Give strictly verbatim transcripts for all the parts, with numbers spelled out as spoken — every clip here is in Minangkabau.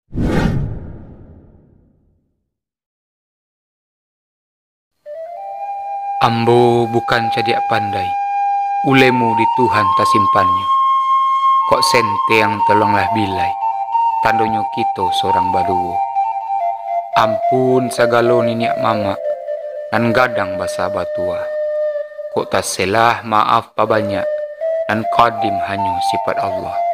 Ambo bukan cadiak pandai, ulemu di Tuhan tasimpannyo. Kok senteng tolonglah bilai, tandonyo kito sorang baduo. Ampun sagalo niniak mamak, nan gadang basa batua. Kok taselah maaf pabanyak, nan kadim hanyo sipat Allah.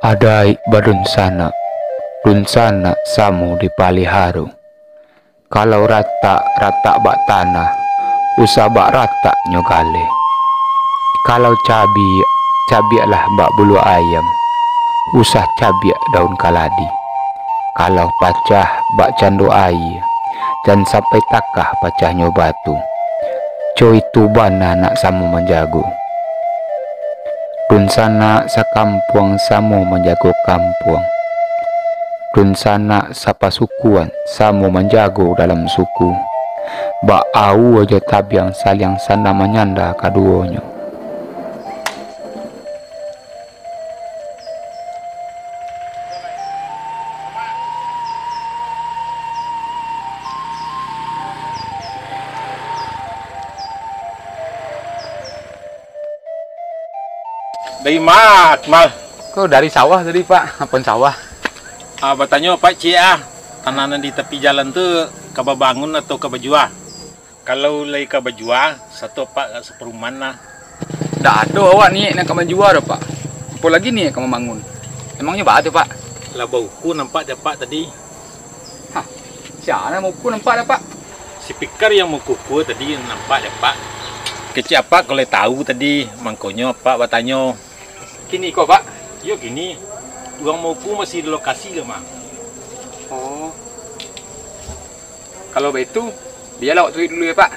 Adaik badunsanak, dunsanak samo dipaliharo. Kalau ratak, ratak bak tanah, usah bak rataknyo galeh. Kalau cabiak, cabiaklah bak bulu ayam, usah cabiak daun kaladi. Kalau pacah bak cando aia, jan sampai takah pacahnyo batu. Co itu bana nak samo manjago. Dunsanak sakampuang samo manjago kampuang. Dunsanak sapasukuan samo manjago dalam suku. Bak aua jo tabiang saliang sanang manyanda kaduonyo. Dari ma, Akmal? Ko dari sawah tadi, Pak. Apon sawah? Ah, batanyo, Pak, ciek ah. Tanah nan di tapi jalan tu ka babangun atau ka bajua? Kalau lai ka bajua, sato Apak ka saparumahan lah. Ndak ado awak niaik nak ka manjua doh, Pak. Apo lagi niaik ka mambangun. Emangnyo baa tu, Pak? Lah bauku nampak di Apak tadi. Hah, sia nan mauku nampak di Apak? Si Pikar yang mauku-uku tadi nampak di Apak. Kecek Apak kalau tahu tadi, mangkonyo Apak batanyo. Kini ko, Pak? Iyo, kini. Urang mauku masih di lokasi ka, Mang. Oh. Kalau baitu, bialah awak turuik dulu yo, Pak.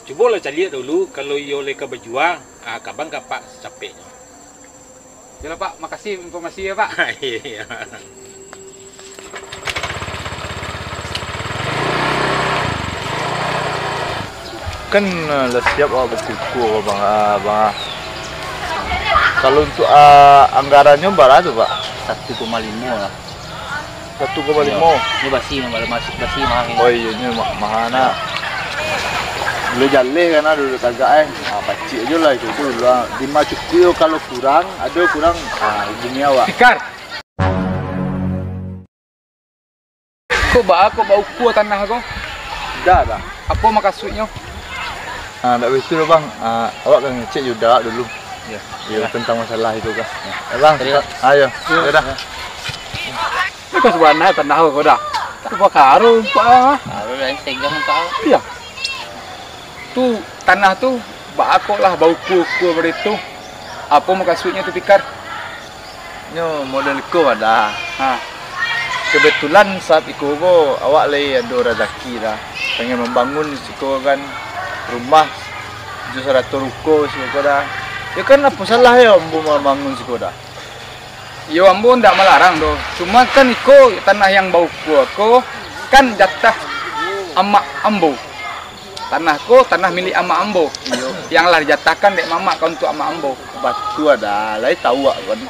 Cubolah caliak dulu, kalau iyo lai ka bajua, ah, kabang ka Apak sacapeknyo. Yolah, Pak, makasih informasi yo, Pak. Iyo. Kan, eh, lah siap awak bakukuah, Bang, ah, Bang, ah. Kalau untuk, ah, anggarannyo bara tu, Pak? Satu koma limo lah. Satu koma limo. Iyo. Ini basi, basi, basi mahal ini. Oh iyo, ini ma-, mahal nak. Boleh jaleh kan, ah, dulu tagak, eh. Ah, pacik ajo lah itu tu lah. Lima cukuik, kalau kurang, ado kurang, ah, hubungi awak. Pikar. Kok baa kok bauku tanah ko? Dah, dah. Apo makasuiknyo? Ah, ndak baitu doh, Bang. Ah, awak ka ngecek Yuda dulu. Iyo. Iyo, tentang masalah itu kah. Yo, Bang. Ayo. Ayo. Yo dah. Iyo. Ini kok sabana tanah ko dah. Tu pakaro, Pak. Baru dah setengah, Pak. Iyo. Tu tanah tu baa kok lah bauku-uku baitu. Apo makasuiknyo tu, Pikar? Nyo model iko, Pak, dah. Ha. Kebetulan saat iko ko awak lai ado razaki dah. Pengen mambangun di siko kan rumah jo sarato ruko siko ko dah. Yo kan, apo salah yo ambo mambangun siko dah? Yo, ambo ndak malarang doh. Cuma kan iko tanah yang bauku ko kan jatah amak ambo. Tanah ko, tanah milik amak ambo. Iyo. Yang lah dijatahkan dek mamak ka untuak amak ambo. Batua dah, lai tahu awak kan.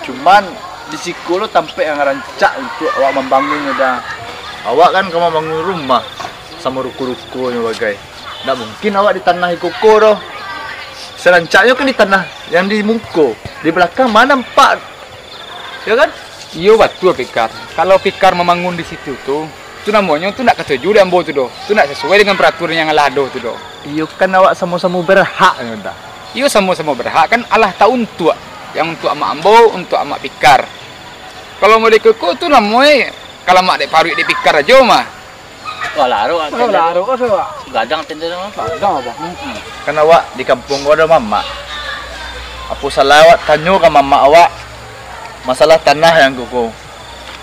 Cuman, di siko lo tampek yang rancak untuak awak mambangunnyo dah. Awak kan ka mambangun rumah, samo ruko-rukonyo bagai. Ndak mungkin awak di tanah iko ko doh. Sarancaknyo kan di tanah yang di muko. Di balakang ma nampak? Yo kan? Iyo, batua, Pikar. Kalau Pikar mambangun di situ tu, tu namonyo tu ndak katuju dek ambo tu doh. Tu ndak sasuai dengan peraturan yang lah ado tu doh. Iyo kan, awak samo-samo berhak nyo dah. Iyo, samo-samo berhak kan, alah tahu untuak, yang untuak amak ambo, untuak amak Pikar. Kalau model iko tu namonyo kalamak dek paruik dek Pikar ajo mah. Wah, larok ah, tenda tu. Larok ah, tu, Pak. Gadang tenda tu mah. Gadang apo? Hmm. Kan awak di kampuang ko ado mamak. Apo salah awak tanyo ka mamak awak masalah tanah yang ko ko.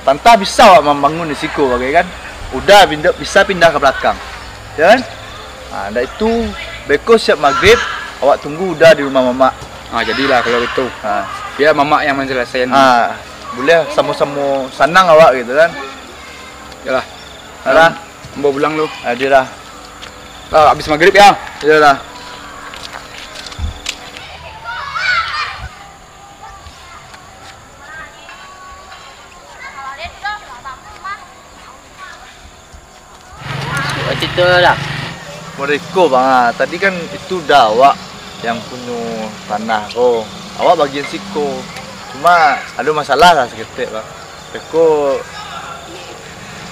Tantang bisa awak mambangun di siko bagai kan. Uda pindah, bisa pindah ka balakang. Yo kan? Ha, ndak itu, beko siap magrib, awak tunggu Uda di rumah mamak. Ha, jadilah kalau itu. Ha. Biar mamak yang manjalasaian. Ah, buliah samo-samo sanang awak gitu kan. Yalah. Alah. Ambo pulang lu. Adilah. Lah, abih magrib ya. Iyolah. Cubo carito lah. Model iko, Bang, ah. Tadi kan itu udah awak yang punyo tanah ko. Awak bagian siko. Cuma ado masalah lah saketek, Bang. Beko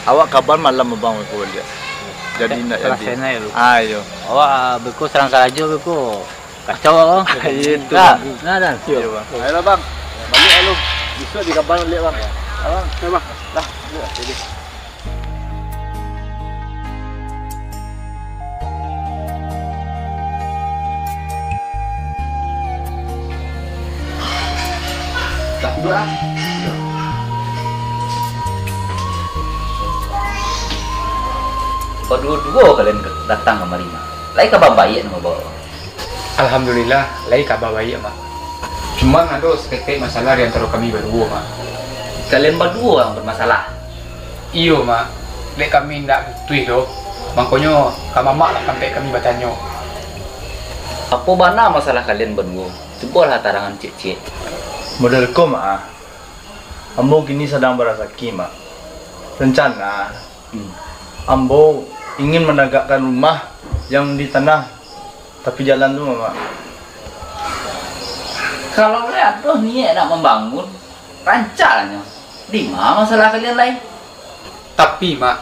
awak kaban malam, Bang, beko baliak. Jadi ndak jadi. Salasaian aja lu. Ah, iyo. Awak, ah, beko sarang karajo beko. Kacau, Bang. Iyo, itu, Bang. Nah, nah, dah. Iyo, Bang. Ayolah, Bang. Baliak lu. Bisuak di kaban baliak, Bang. Abang. Ayo, Bang. Lah, baliak, jadi. Dah, duduak, ah. Baduo-duo kalian datang kamari, Mak. Lai kaba baiak nan babaok? Alhamdulillah, lai kaba baiak, Mak. Cuman ado saketek masalah di antaro kami baduo, Mak. Kalian baduo yang bermasalah? Iyo, Mak. Dek kami indak putuih doh. Mangkonyo, ka Mamak lah tampek kami batanyo. Apo bana masalah kalian baduo? Cubolah tarangan ciek-ciek. Model ko, Mak, ah. Ambo kini sadang barasaki, Mak. Rencana, hmm, ambo ingin managakkan rumah yang di tanah tapi jalan tu, Mak. Kalau lai ado niaik nak mambangun, rancaknyo. Dima masalah kalian lai? Tapi, Mak,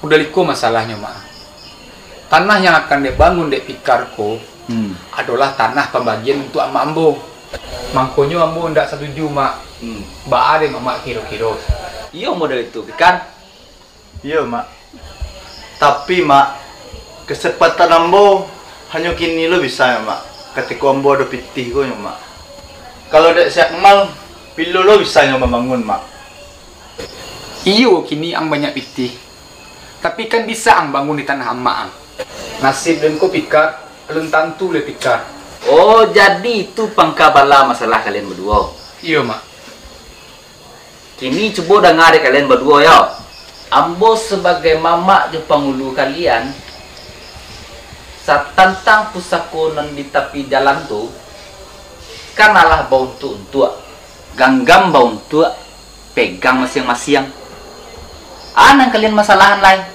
udah iko masalahnyo, Mak. Tanah yang akan dek bangun dek Pikar ko, hmm, adolah tanah pambagian untuak amak ambo. Mangkonyo ambo indak satuju, Mak. Hmm. Baa dek Mamak kiro-kiro? Iyo model itu, Pikar. Iyo, Mak. Tapi, Mak, kesempatan ambo hanyo kini lo bisa, Mak. Katiko ambo ado pitih ko nyo, Mak. Kalau dek si Akmal, pilo lo bisa nyo mambangun, Mak. Iyo, kini ang banyak pitih. Tapi kan bisa ang bangun di tanah amak ang. Nasib den ko, Pikar, alun tantu lai, Pikar. Oh, jadi itu pangka bala masalah kalian baduo? Iyo, Mak. Kini cubo danga dek kalian baduo, yo. Ambo sabagai mamak jo pangulu kalian, satantang pusako nan di tapi jalan tu, kan alah bauntuak-untuak, ganggam bauntuak, pegang masiang-masiang. A nan kalian masalahan lai?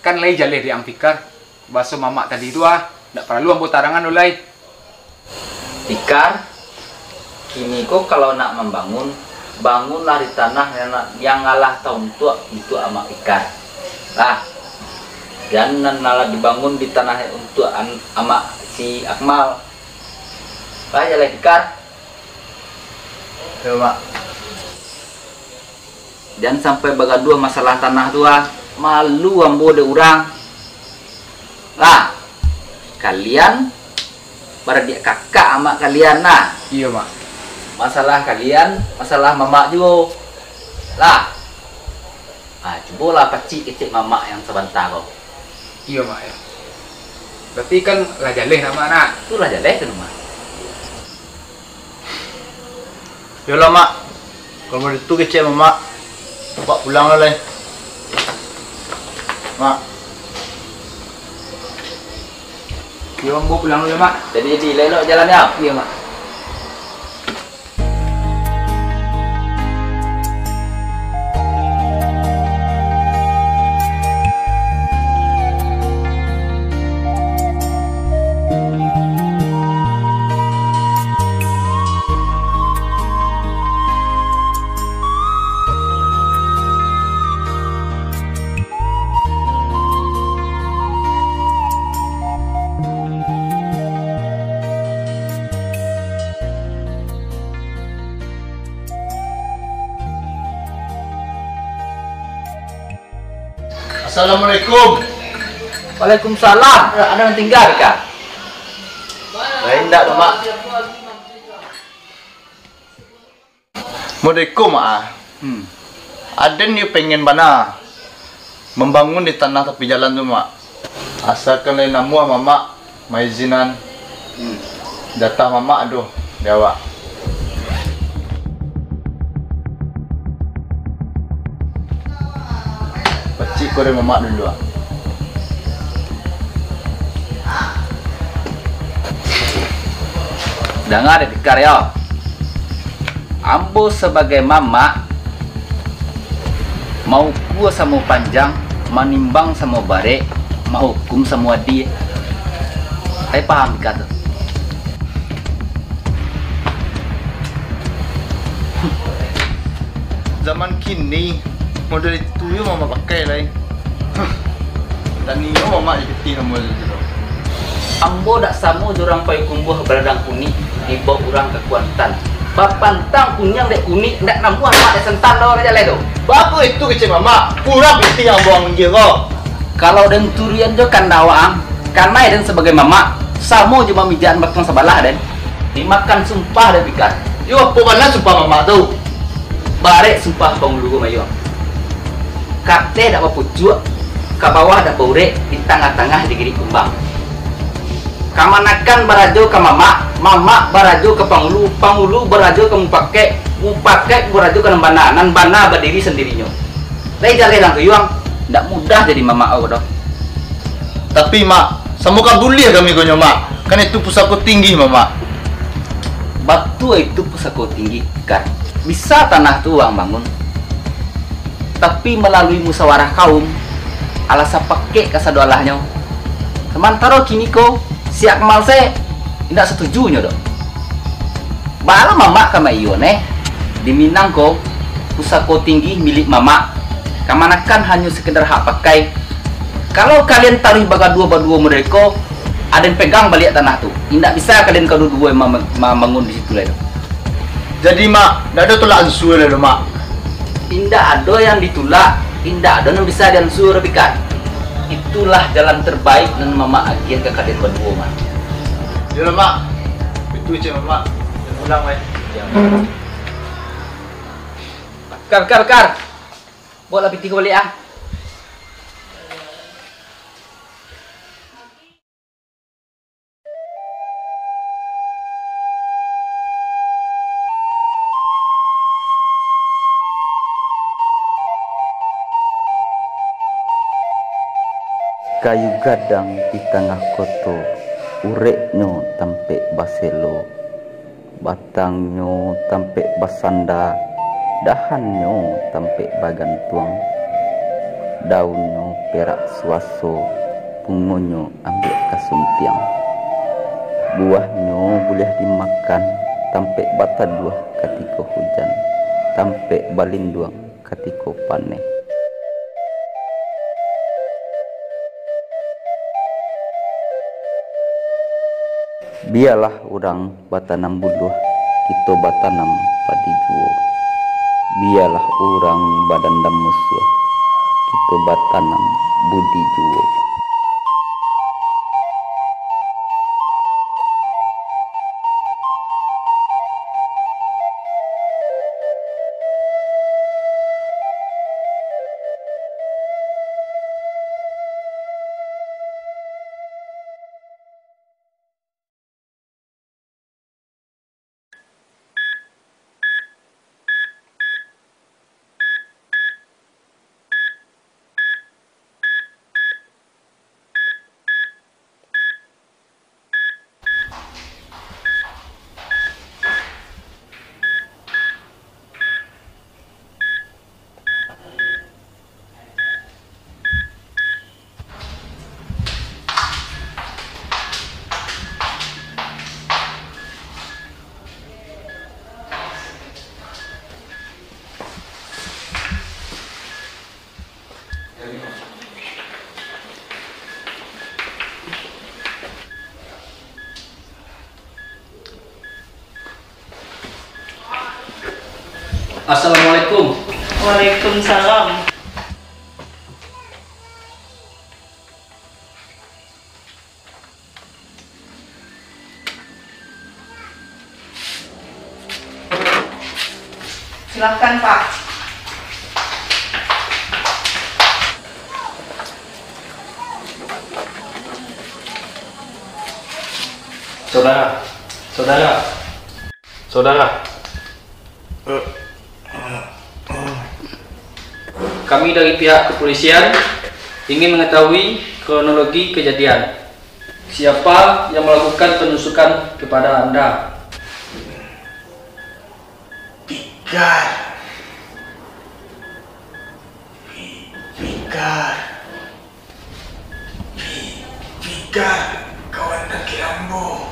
Kan lai jaleh dek ang, Pikar. Baso Mamak tadi tu, ah, ndak paralu ambo tarangan doh lai. Pikar, kini ko kalau nak mambangun, bangunlah di tanah yang, yang alah tauntuak untuak amak Pikar. Lah, jan nan alah dibangun di tanah untuak an-, amak si Akmal. Lah, jaleh, Pikar. Yo, Mak. Jan sampai bagaduah masalah tanah tu, ah. Malu ambo dek urang. Lah, kalian baradiak kakak amak kalian, nah. Iyo, Mak. Masalah kalian, masalah mamak juo. Lah. Ah, cubolah pacik kecek mamak yang sabanta ko. Iyo, Mak, yo. Berarti kan lah jaleh nak, Mak, nak? Tu lah jaleh tu, Mak. Yolah, Mak. Kalau model tu kecek Mamak, Mamak pulang lah lai. Mak. Yo, ambo pulang dulu, Mak. Jadi, jadi, elok-elok jalan, yo. Iyo, Mak. Assalamualaikum. Waalaikumsalam. Eh, ado nan tingga, Kak? Lain ndak, Mak? Model iko, Mak, ah. Hmm. Aden yo pengen bana mambangun di tanah tapi jalan tu, Mak. Asalkan lai namuah Mamak Maizinan, jatah mamak tu di awak. Pacik ko dari mamak dulu, ah. Danga dek Bikar yo. Ambo sabagai mamak, maukua samo panjang, manimbang samo barek, mahukum samo adie. Lai paham Bikar tu? Zaman kini, model itu yo mamak pakai lai. Taniyo mamak di pitih ambo tu. Ambo dak samo jo urang payu kumbuah baladang kunik dibao urang ka Kuantan. Bapantang kuniang dek kunik, ndak namuah mamak dek santan doh, jaleh tu. Baa itu kecek mamak, kurang pitih ambo anggia ko. Kalau den turian jo kandak awak ang, kanai den sabagai mamak, samo jo mamijakan batang sabalah den. Dimakan sumpah den Bikar. Yo, apo bana sumpah mamak tu? Barek sumpah pangulu ko mayuang. Kateh dak bapucuak, ka bawah dak baurek, di tangah-tangah digirik kumbang. Kamanakan barajo ka mamak, mamak barajo ka pangulu, pangulu barajo ka mupakaik, mupakaik barajo ka nan bana, nan bana badiri sandirinyo. Lai jaleh lang tuyuang, dak mudah jadi mamak awak doh. Tapi, Mak, samo ka buliah kami ko nyo, Mak. Kan itu pusako tinggi, Mamak. Batua itu pusako tinggi, Kar. Bisa tanah tu urang bangun, tapi malalui musyawarah kaum, alah sapakek kasado alahnyo. Samantaro kini ko, si Akmal se indak satujunyo doh. Baa lah mamak ka maiyo neh? Di Minang ko, pusako tinggi milik mamak. Kamanakan hanyo sekedar hak pakai. Kalau kalian taruih bagaduah baduo model ko, aden pegang baliak tanah tu. Indak bisa kalian kaduo-duo ma-, ma-, mambangun di situ lai doh. Jadi, Mak, ndak ado tulak ansua lai doh, Mak? Indak ado yang ditulak, indak ado nan bisa diansua, Bikar. Itulah jalan terbaik nan mamak agiah ka kalian baduo, Mak. Iyolah, Mak. Itu cek mamak. Jan pulang, Mak. Kar, Kar, Kar. Bawa lah pitih ko baliak, ah. Kayu gadang di tangah koto, ureknyo tampek baselo, batangnyo tampek basanda, dahannyo tampek bagantuang, daunnyo perak suaso, bungonyo ambiak ka suntiang. Buahnyo buliah dimakan, tampek bataduah katiko hujan, tampek balinduang katiko paneh. Bialah urang batanam buluah, kito batanam padi juo. Bialah urang badandam musuah, kito batanam budi juo. Assalamualaikum. Waalaikumsalam. Silakan, Pak. Saudara, saudara, saudara. Kami dari pihak kepolisian ingin mengetahui kronologi kejadian. Siapa yang melakukan penusukan kepada Anda? Fikar. Fi-, Fikar. Fi-, Fikar, kawan laki ambo.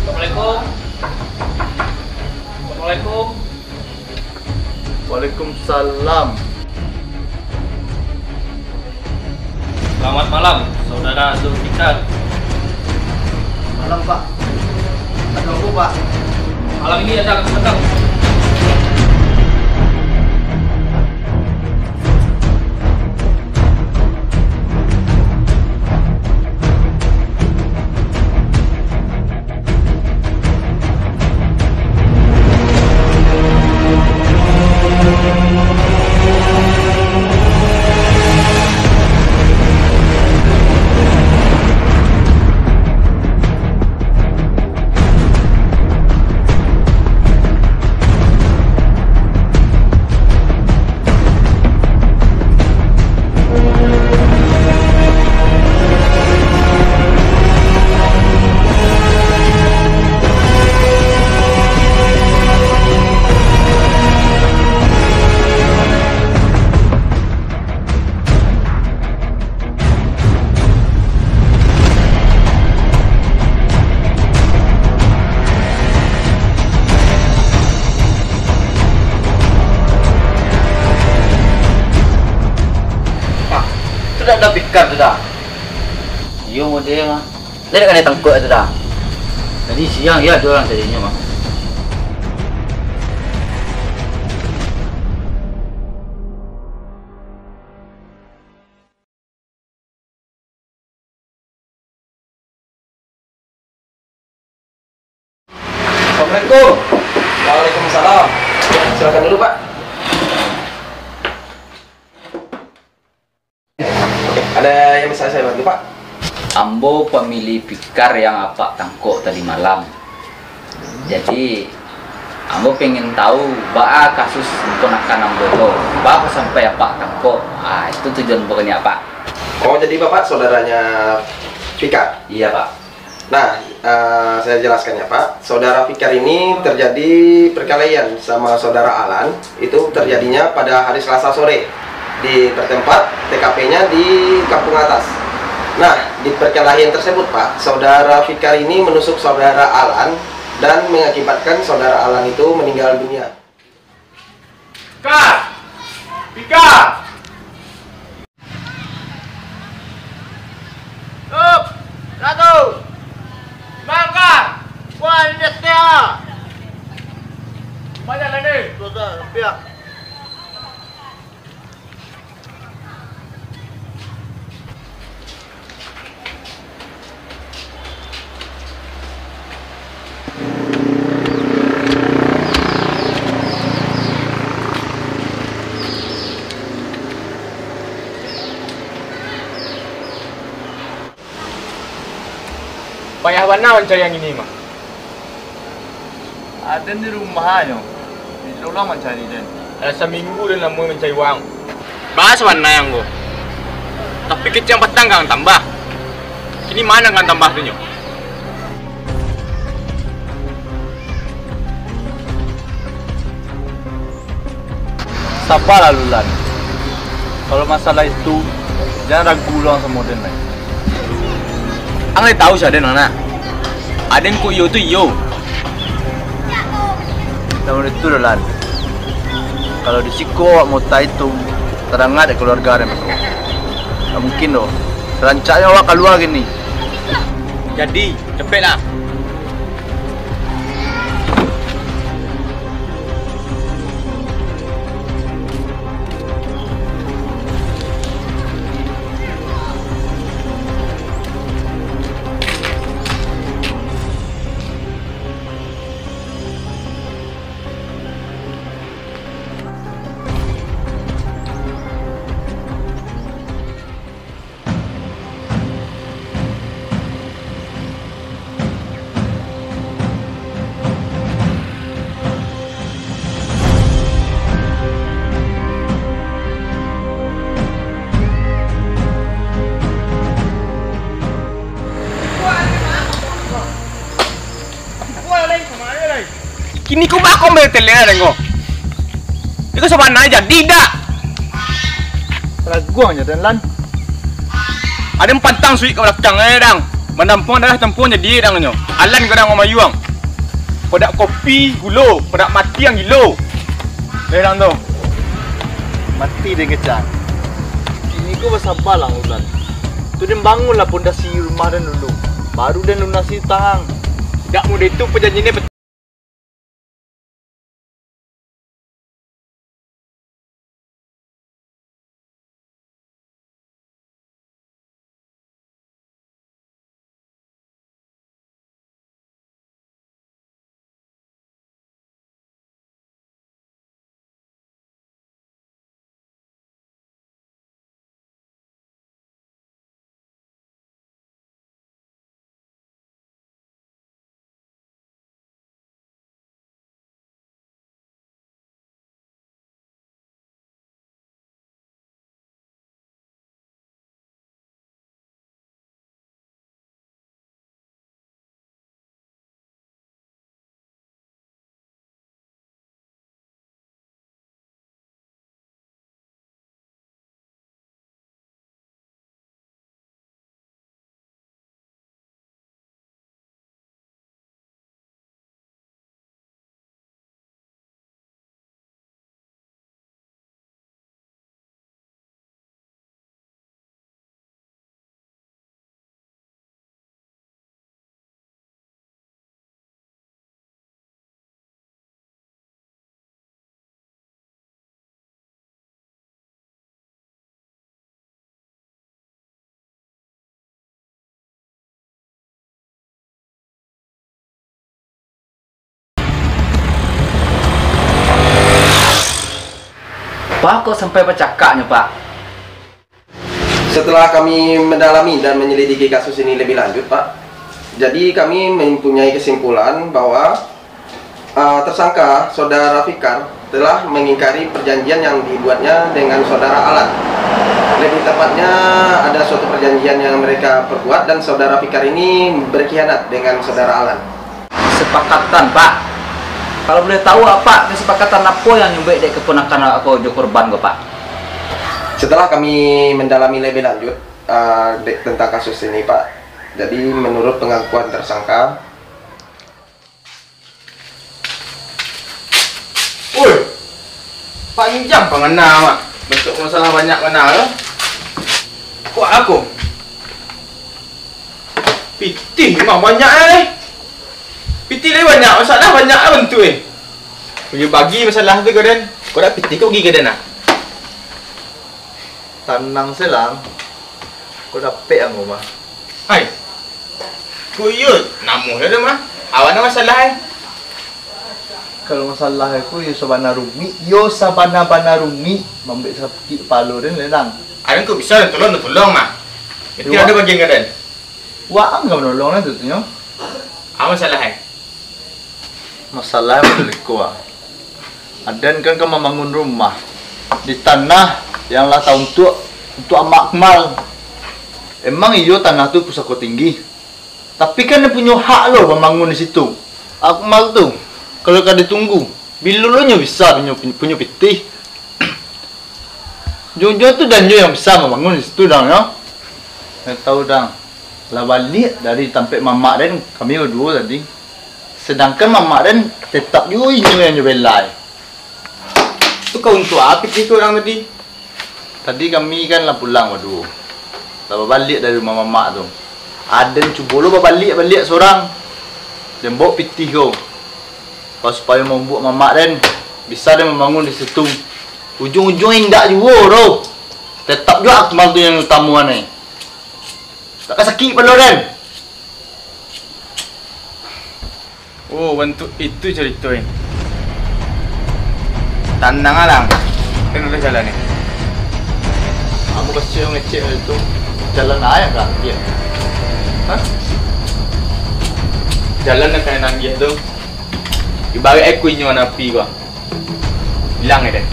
Assalamualaikum. Assalamualaikum. Waalaikumsalam. Selamat malam, Saudara Zulfikar. Malam, Pak. Ada apa, Pak? Malam ini ada kesenangan. Dak ado Fikar tu dah. Iyo, model mah. Dak kanai tangkok tu dah. Tadi siang iyo ado urang carinyo mah. Assalamualaikum. Waalaikumsalam. Silakan dulu, Pak. Ada yang bisa saya bantu, Pak? Ambo pamilih Fikar yang apak tangkok tadi malam. Jadi, ambo pengen tahu, baa kasus ponakan ambo tu, baa sampai apak tangkok. Ah, itu tujuan ambo ka nyo, Pak. Oh, jadi Bapak saudaranya Fikar? Iya, Pak. Nah, eh, saya jelaskan ya, Pak. Saudara Fikar ini terjadi perkelahian sama saudara Alan, itu terjadinya pada hari Selasa sore di bertempat T K P-nya di Kampung Atas. Nah, di perkelahian tersebut, Pak, saudara Fikar ini menusuk saudara Alan dan mengakibatkan saudara Alan itu meninggal dunia. Fikar! Fikar! Up! Ratu! Mangka! Wah, ini setia! Banyak lah ni! Tuan, tuan, rupiah. Payah bana mancari nan kini mah. Aden di rumah nyo. Di sinan mancari den. Lah saminggu den lamo mancari waang. Baa sabananyo ko. Tapi kecek patang kan tambah. Kini ma nan ka tambah tu nyo? Sabalah lu, Lan. Kalau masalah itu, jan ragu lo ang samo den lai. Ang lai tahu sia den, nah. Aden kok iyo tu iyo. Namun itu doh, Lan. Kalau di siko awak mautai tu, tadanga dek kaluarga den ko. Ndak mungkin doh. Rancaknyo awak kalua kini. Jadi, capeklah. Kini ko baa kok ambiak taliak den ko? Iko sabananyo jadi dak? Raguang jo den, Lan. Aden pantang suik ka balakang, eh, dang. Manampuang darah tampuang jadi, dang, nyo. Alan ko dang mamayuang. Padak kopi gulo, padak mati ang gilo. Eh, dang tu. Mati den kecek. Kini ko basabalah, Lan. Tu den bangunlah pondasi rumah den dulu. Baru den lunasi utang. Dak mudah itu pajanjian den. Pak, kok sampai bacakaknyo, Pak? Setelah kami mendalami dan menyelidiki kasus ini lebih lanjut, Pak, jadi kami mempunyai kesimpulan bahwa, eh, tersangka Saudara Fikar telah mengingkari perjanjian yang dibuatnya dengan Saudara Alan. Lebih tepatnya, ada suatu perjanjian yang mereka perbuat dan Saudara Fikar ini berkhianat dengan Saudara Alan. Kesepakatan, Pak. Kalau boleh tahu, Pak, kesepakatan apo yang nyumbek dek keponakan awak ko jo korban ko, Pak? Setelah kami mendalami lebih lanjut, ah, dek, tentang kasus ini, Pak. Jadi, menurut pengakuan tersangka, Oi, panjang pangana, Mak. Bantuak masalah banyak bana tu. Kuat aku. Pitih mah banyak eh. Pitih lai banyak, masalah banyak lah bantuak eh. Uju bagi masalah tu ka den. Kau dak pitih kau bagi ka den ah. Tanang se lang. Kau dapek ang mah. Ai. Kuyut, namuah lah tu mah. Awak nak masalah eh. Kalau masalah ko, yo sabana rumik, yo sabana-bana rumik, mambek sakik kapalo den, Lenang. Aden ko bisa, tolong, tolong mah. Itu Iwa. Ado bagian ka den. Waang ka manolong lah tu, tu nyo. Apa masalah eh? Masalah model iko ah. Aden kan ka mambangun rumah di tanah yang lah tauntuak untuak Amak Akmal. Emang iyo tanah tu pusako tinggi. Tapi kan dia punyo hak lo mambangun di situ. Akmal tu, kalau ka ditunggu, bilo lo nyo bisa punyo, punyo pitih. Ujung-ujung tu dan jo yang bisa mambangun di situ, Dang, yo. Ndak tahu, Dang. Lah baliak dari tampek mamak den, kami baduo tadi. Sedangkan mamak den tetap juo inyo yang nyo belai. Tu ka untuak apo pitih tu urang tadi? Tadi kami kan lah pulang baduo. Lah babaliak dari rumah mamak tu. Aden cubo lo babaliak-baliak sorang. Den baok pitih ko. Pas supayo mambuek mamak den, bisa den mambangun di situ. Ujung-ujung indak juo doh. Tetap juo Akmal tu yang utamo an ai. Tak ka sakik pado den. Oh, bantuak itu carito eh. Tanang alang. Kan udah jalan eh. Kamu kasih ngecek itu jalan aja kan dia. Hah? Jalan yang kena nanggiah tu. Ibarat aku inyo api gua. Ilang deh.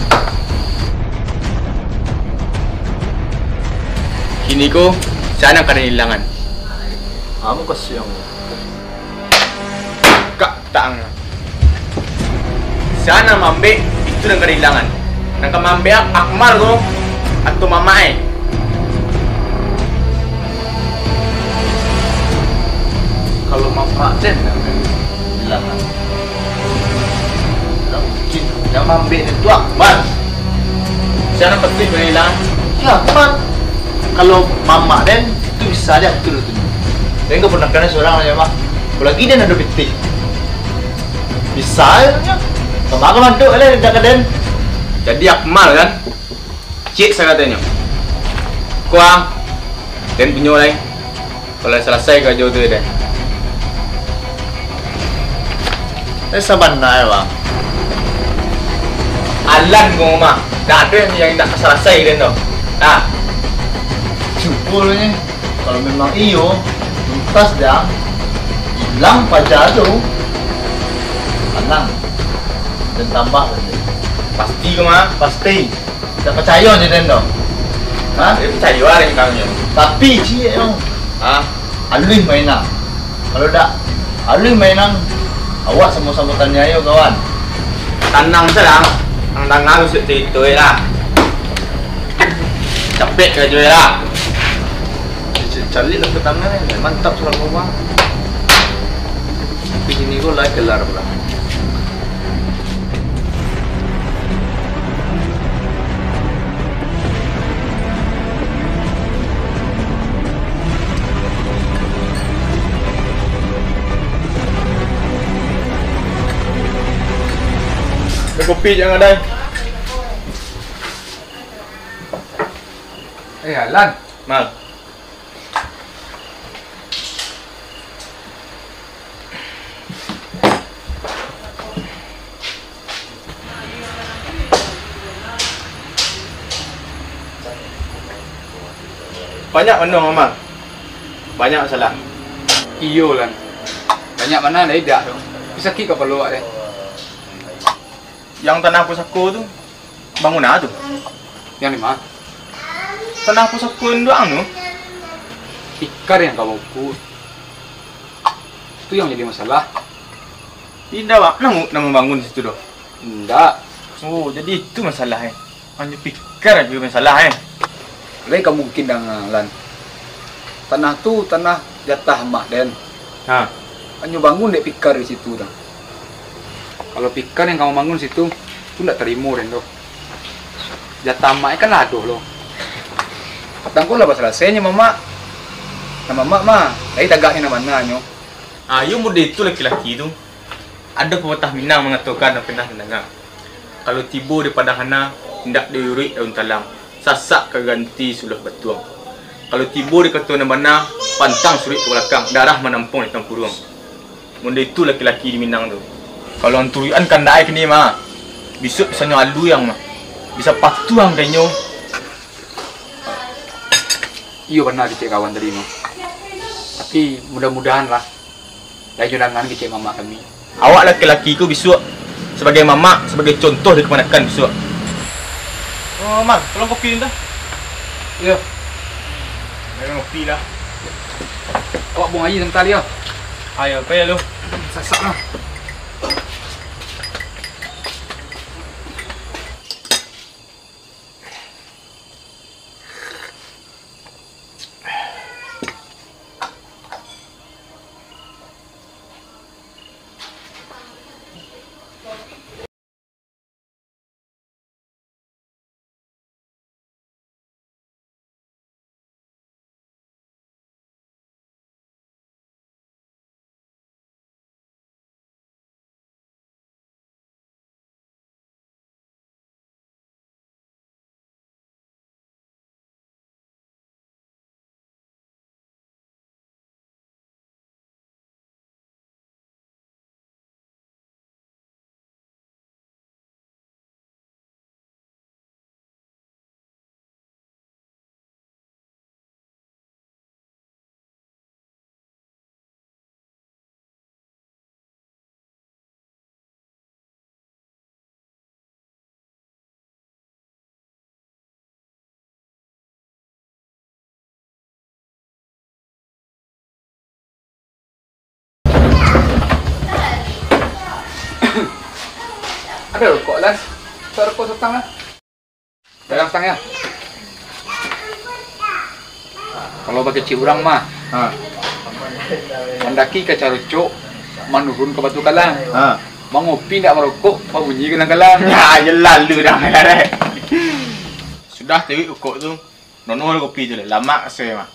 Kini ko, sana kada ilangan. Kamu kasiang. Kak tang. Sana mambek, itu nan kada ilangan. Nan ka mambek Akmal ko, atau Mamak eh? Kalau Mamak den nan ka ilangan. Dah mungkin. Yang mambek den tu Akmal. Siapa nan patuik mangailang? Ya, Akmal. Kalau mamak den, tu bisa diatur tu. Den kaponakan surang aja, Mak. Apalagi den ado pitih. Bisa aja tu nyo. Kama ka mantuk lah, dak ka den. Jadi Akmal kan? Cik saratanyo. Kuang, den punyo lai. Kalau salasai karajo tu, den. Eh, sabana, Bang. Alan ko mah. Dak ado yang indak salasai den tu. Nah. Syukur ni. Kalau memang iyo, tuntas dah. Ilang paja tu. Tenang. Den tambah sajo. Pasti ko mah? Pasti. Dak pacayo jo den doh. Ha? Eh, pacayo lah den kami. Tapi ciek nyo. Ha? Aluih mainan. Kalau dak aluih mainan, awak samo-samo taniayo, kawan. Tanang sajo lah. Ang danga usik carito lah. Capek karajo lah. Caliak lah pertama ni. Mantap surang rumah. Tapi kini ko lah kelar pulang. Kopi jangan ada. Eh, Alan. Mal. Banyak mano, Mamak. Banyak masalah. Iyo, Lan. Banyak mano, ndak idak tu. Tapi sakik kapalo awak deh. Yang tanah pusako tu, bangun a tu? Yang di ma? Tanah pusako induak ang tu. Tikar yang ka baukua. Tu yang jadi masalah. Indak, Mak. Namo, namo bangun situ doh? Indak. Oh, jadi itu masalah, eh. Hanyo pikir ajo masalah, eh. Lai ka mungkin dang, Lan. Tanah tu tanah jatah amak den. Ha. Hanyo bangun dek pikar di situ dang. Kalau pikar yang ka mambangun situ, tu ndak tarimo den doh. Jatah amak kan lah ado lo. Patang ko lah basalasainyo mamak. Nan mamak mah, lai tagaknyo nan mananyo. Ah, iyo mudo itu laki-laki tu. Ado papatah Minang mangatokan nan pernah tandanga, kalau tibo di padang hana, indak diuruik daun talang, sasak ka ganti suluah batuang. Kalau tibo di kato nan bana, pantang suruik ka balakang, darah manampuang di tampuruang. Mudo itu laki-laki di Minang tu. Kalau ang turuikan kandak ai kini mah, bisuak bisa nyo alui ang mah, bisa patuang ka inyo. Iyo bana kecek kawan tadi mah. Tapi mudah-mudahan lah. Lai jo dangan kecek mamak kami. Awak laki-laki ko bisuak sabagai mamak, sabagai contoh di kamanakan bisuak. Oh, Mar, tolong kopi ni dah. Iyo. Minum kopi lah. Awak buang aia sabanta, yo. Ayo, payah lu. Sasak lah. Ado rokok, Lan? Mintak rokok satang, Lan. Dalam tang, yo. Kalau bakecek urang mah, ha, mandaki ka carocok, manurun ka batu kalang. Ha. Mangopi indak marokok, babunyi galang-galang. Ya, yo lalu dah, dah, dah. Sudah tawik rokok tu, nono kopi tu lah, lamak raso mah.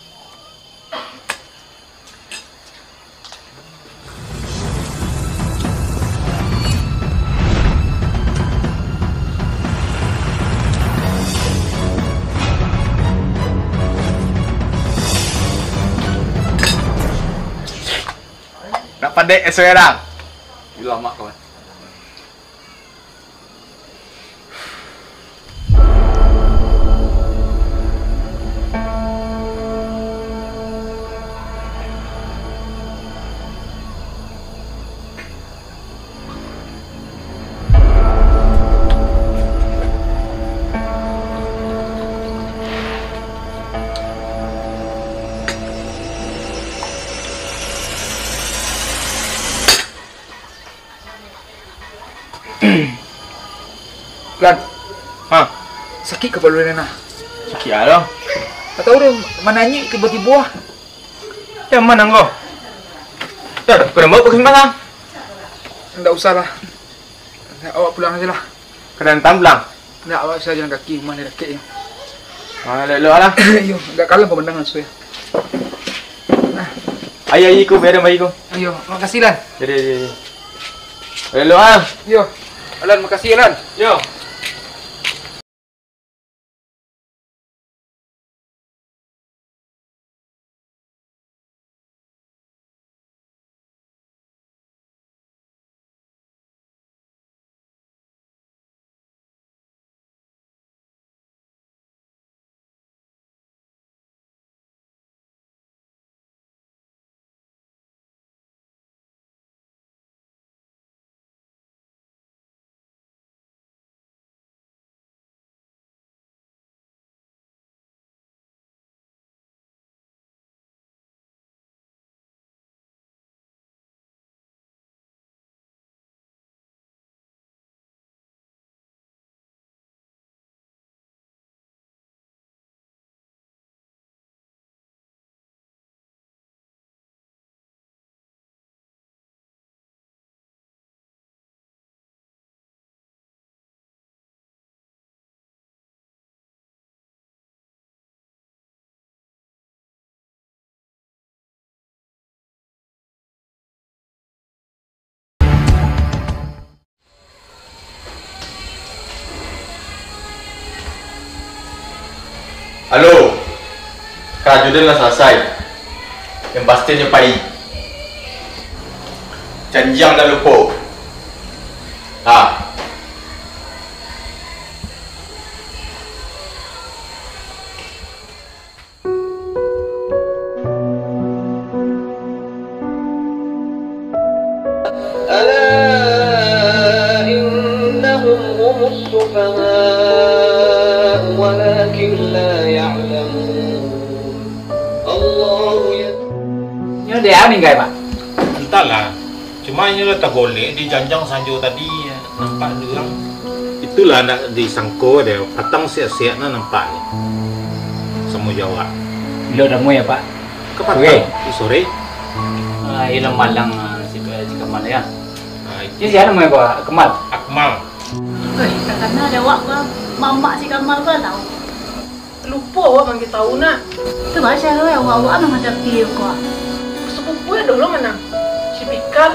Nak padek esok ya, Dang? Lamak, kawan. Lan. Ha? Sakik kapalo den, nah. Sakik a lo? Ndak tahu doh, mananyik tibo-tibo ah. Yang ma ko? Dah, kau nak bawa ke sumbangan? Ndak usah lah. Awak pulang aja lah. Ka Dang Tamblang? Ndak, awak bisa jalan kaki, rumah ni dakek je. Ah, elok-elok lah. Iyo, agak kalem pamandangan suai. Ayo, ayo, iko, biar baik iko. Iyo, makasih, Lan. Jadi, jadi, jadi. Elok ah. Iyo. Alan, makasih, Alan. Yo. Halo, karajo den lah salasai. Nan pasti nyo pai. Janjian dak lupo. Ha. ألا إنهم هم السفهاء ولكن لا يعلمون. الله يت- Nyo dek a ninggai, Pak? Antahlah. Cuma inyo lah tagolek di janjang sanjo tadi, nampak dek urang. Itulah ndak disangko dek, patang siak-siak nah nampak ni. Samo jo awak. Bilo tamu ya, Pak? Ka patang, sore? Di sore. Ah, iyo lah malang, ah, si, si Kamal ya. Ah, itu. Ini siapa namanya, Pak? Kamal? Akmal. Weh, takana dek awak, Bang. Mamak si Kamal, Bang, tahu. Lupo awak manggi tahu, nak. Tu baa caro awak-awak mangadapi ko? Sapupu e dulu mano? Si Pikal.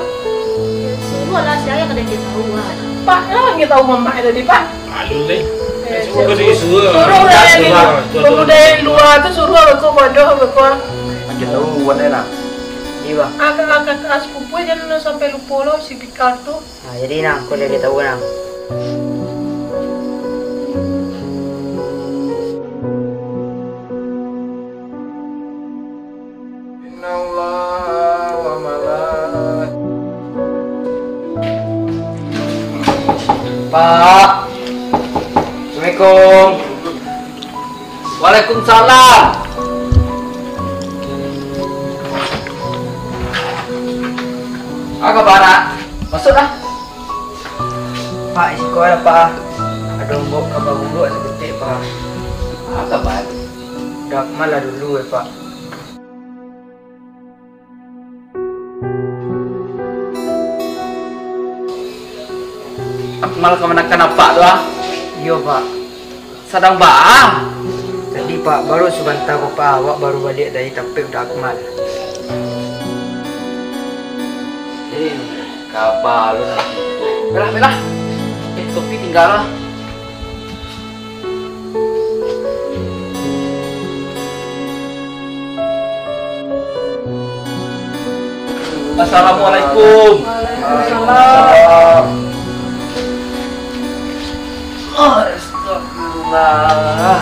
Suruahlah, sia nan ka den tahu, ah. Pak lah manggi tahu mamak e tadi, Pak. Alun deh. Eh, suruah, suruah, suruah. Suruah dari, suruah dari lua tu, suruah beko, beko, beko. Manggi tahu, wan e nak. Iya, Bang. Ah, ka, ka, ka, sapupu e jan sampai lupo lo, si Pikal tu. Nah, jadi nah, ko jadi tahu nah. Innallaha wa malaik- Pak. Assalamualaikum. Waalaikumsalam. Apa kabar, nak? Masuklah. Pak, isi ko lah, Pak. Ado unggok kaba unggok saketek, Pak. Apa kabar? Dak malah dulu, eh, Pak. Akmal kamanakan apak tu, ah? Iyo, Pak. Sadang baa? Tadi, Pak, baru sabanta ko, Pak, awak baru baliak dari tampek Uda Akmal. Eh, kaba lu nanti. Belah, belah. Eh, topi tinggal lah. Assalamualaikum. Waalaikumsalam. Astagfirullah.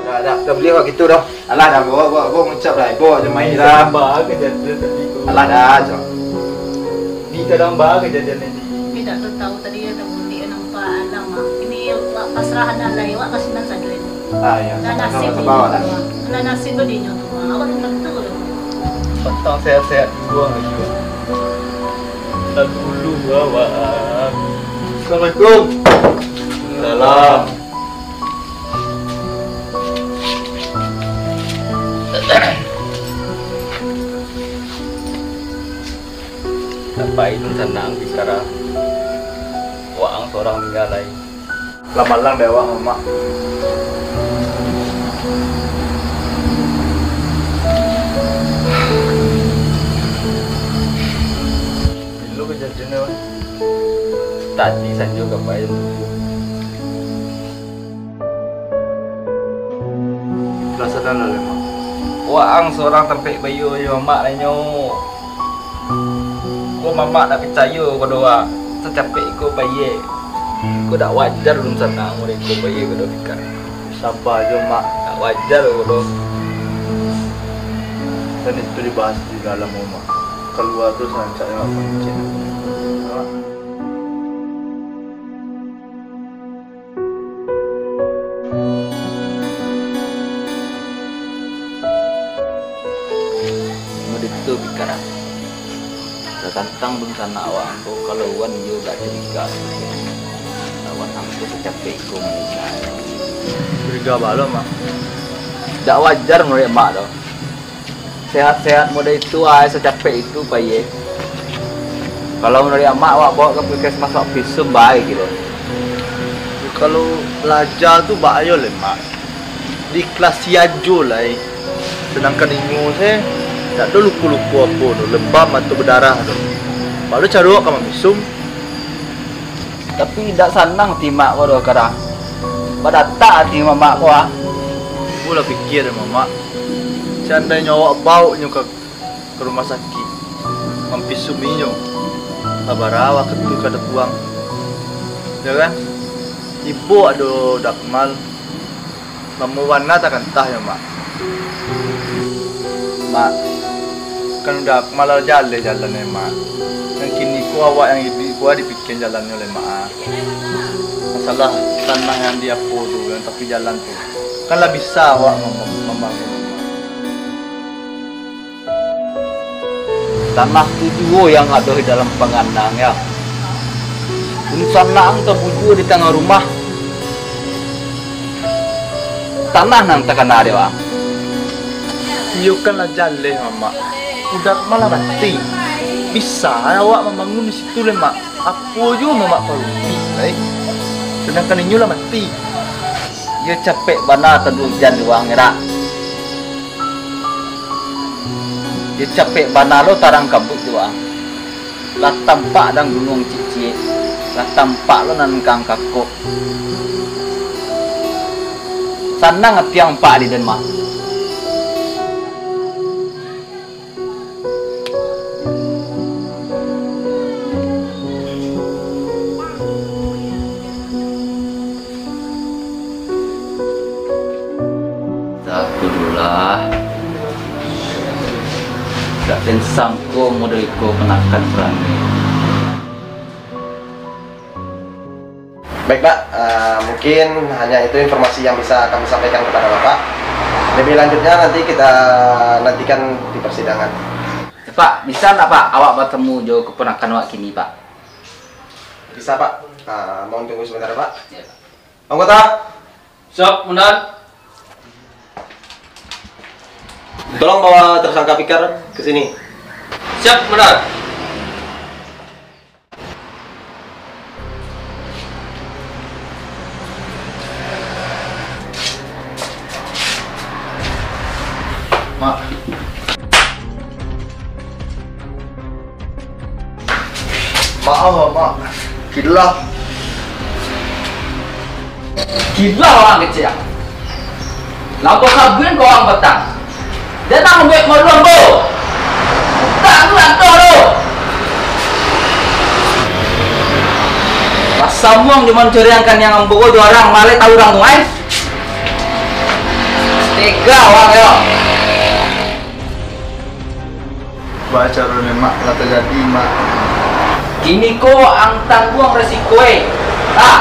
Dah, dah, dah buliah awak gitu doh. Alah, dah, bawa, bawa, bawa ngucap lah, bawa je main lah. Tambah kejadian tadi tu. Alah, dah, cok. Ni kadang bah kejadian tadi. Ni dak tahu tadi ada bulik nampak alam ah. Ini awak pasrah anak lai, awak kasinan sajo ini. Ah, ya. Lah nasib sabar, sabar, lah. Lah nasib badinyo tu, ah. Awak tu tentu lah. Patang sehat-sehat dulu lagi. Tak dulu awak. Assalamualaikum. Salam. Sampai tu sanang bikara. Waang sorang tingga lai. Lah malang dek awak, Mamak. Bilo kejadian, Wan? Tadi sajo ka pai. Lah sadar lah, Mak. Waang sorang tampek baiyo jo Mamak lai nyo. Ko Mamak dak picayo ko doh, ah. Sacapek iko bayie. Ko dak wajar dunsanak mureko bayie ko doh, Pikal. Saba jo, Mak. Dak wajar ko doh. Kan itu dibahas di dalam rumah. Kalua tu sarancak jo Mak. Mode tu pikir aku. Tatantang dunsanak awak angko, kalau wan iyo gak curiga. Lawan angko sacapek iko maningga. Curiga balo, Mak. Dak wajar menurut Mak tu. Sehat-sehat mode itu ai sacapek itu, Pak Ye. Kalau manuruik amak, awak baok ka puskesmas, awak visum bae kiro. Kalau lajal tu bak ayo lai, Mak. Diiklasi ajo lai. Sadangkan inyo se, dak ado luko-luko apo tu, lebam atau badarah tu. Baa lo caro awak ka mavisum? Tapi dak sanang ati mak ko doh, Kara. Badatak ati mamak ko, ah. Cubolah pikia dek mamak. Seandainyo awak baok nyo ka ka rumah sakik, mampisuminyo, babarawa ketu ka dapuang, yo kan? Ibo ado Dakmal, lamo bana takantahnyo, Mak. Mak, kan Dakmal lah jaleh jalannyo, Mak. Nan kini ko awak nan iduik ko dipikia jalannyo lai, Mak, ah. Masalah tanah nan di apo tu, nan tapi jalan tu, kan lah bisa awak mem-, mambangun, Mak. Tanah tu juo yang ado di dalam panganang, yo. Dunsanak ang tabujua di tangah rumah. Tanah nan takana dek ang. Iyo kan lah jaleh, Mamak. Uda malah mati. Bisa awak mambangun di situ lai, Mak. Apo juo Mamak paruti, lai? Sadangkan inyo lah mati. Iyo capek bana taduang jan di urang, yo dak? Yo capek bana lo tarang kabuik tu, ah. Lah tampak dang gunuang cik-cik, lah tampak lo nan kang kakok. Sanang ati ang, Pak, di den mah. Dah tu dulu lah. Dak den sangko model iko panakan perangai. Baik, Pak. Eh, mungkin hanya itu informasi yang bisa kami sampaikan kepada Bapak. Lebih lanjutnya nanti kita nantikan di persidangan. Pak, bisa ndak, Pak, awak batamu jo keponakan awak kini, Pak? Bisa, Pak. Ah, mohon tunggu sebentar, Pak. Ya, Pak. Anggota. Siap, Komandan. Tolong bawa tersangka Fikar ke sini. Siap, Komandan. Mak. Maaf, Mak. Kilah. Kilah urang kecek. Lambo sabuik ko urang batang. Jangan mambuek malu ambo. Utak tu lantoh tu. Lah samuang jo mancuriangkan yang ambo ko jo urang, maleh tahu urang tu, ai. Tega urang yo. Baa caro ni, Mak, lah tajadi, Mak? Kini ko ang tangguang resiko e, ha,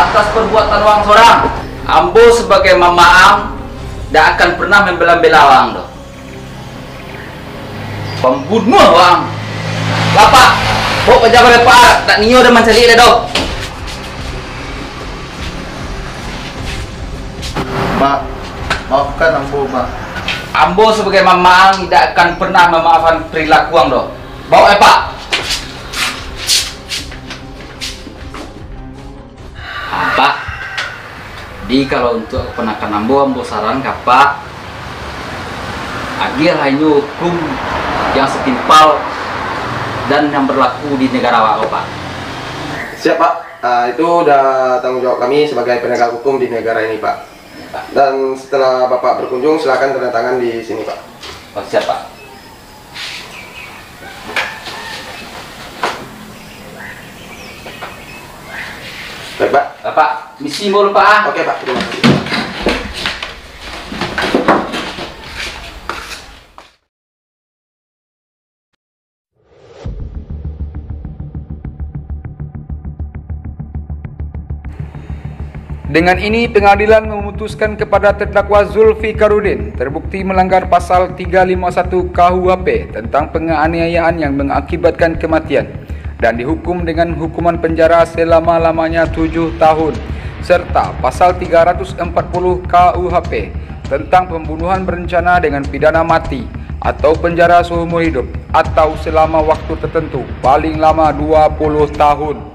atas perbuatan urang surang. Ambo sabagai mamak ang, dak akan pernah mambela-bela urang doh. Pambunuah urang. Bapak, baok paja ka Bapak, dak nio den mancaliak lai doh. Mak, maafkan ambo, Mak. Ambo sabagai mamak ang indak akan pernah mamaafkan perilaku ang doh. Baok, eh, Pak. Ah, Pak. Jadi, kalau untuak keponakan ambo, ambo sarankan, Pak, agiahlah inyo hukum yang satimpal dan yang berlaku di negara awak, Pak. Siap, Pak. Ah, itu udah tanggung jawab kami sebagai penegak hukum di negara ini, Pak. Dan setelah Bapak berkunjung, silakan tanda tangan di sini, Pak. Oh, siap, Pak. Baik, Pak. Bapak, misi mau lupa, ah. Oke, Pak. Terima kasih. Dengan ini, pengadilan memutuskan kepada terdakwa Zulfikarudin terbukti melanggar Pasal tiga lima satu K U H P tentang penganiayaan yang mengakibatkan kematian dan dihukum dengan hukuman penjara selama-lamanya tujuh tahun, serta Pasal tiga ratus empat puluh K U H P tentang pembunuhan berencana dengan pidana mati atau penjara seumur hidup, atau selama waktu tertentu, paling lama dua puluh tahun.